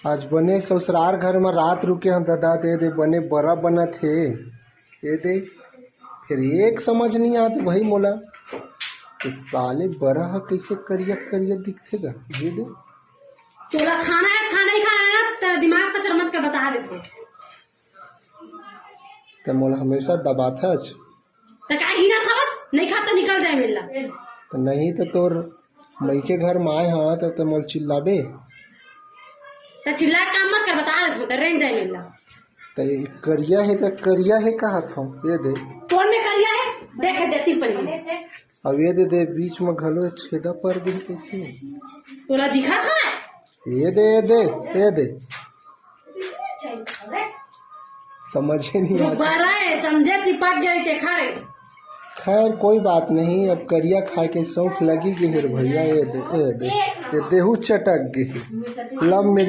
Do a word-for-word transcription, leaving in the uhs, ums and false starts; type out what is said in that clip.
आज बने ससुरार घर म रात रुके हन ददा, दे दे बने बरा बनत हे। ये दे, फिर एक समझ नहीं आत भाई मोला, तो साले बरा ह कैसे करिया करिया दिखथे गा। ये दे, तोला खाना है, खाना ही खाना है ना, तेरा दिमाग का चरमत का बता देते। तो मोला हमेशा दबाथच। तो का ही ना खावच, नहीं खाता निकल जाए मिलना। तो नहीं तो तोर मई के घर में आए हाँ तो, तो मोल चिल्लाबे। तो चिल्ला काम मत कर, बता देते, तो रेंज जाए मिलना। तो ये करिया है तो करिया है कहा था, ये दे। कौन में करिया है, देख देती पहले। अब ये दे दे, बीच में घलो छेदा पर गई कैसे? तोला दिखा था? ये दे, ये दे, ये दे। समझ ही नहीं आता। दोबारा है, समझे चिपक गए के खा रहे। खैर, कोई बात नहीं, अब करिया खाए के शौक लगी गई है रे भैया। ये दे, ये दे, ये देहू चटक गई। लब में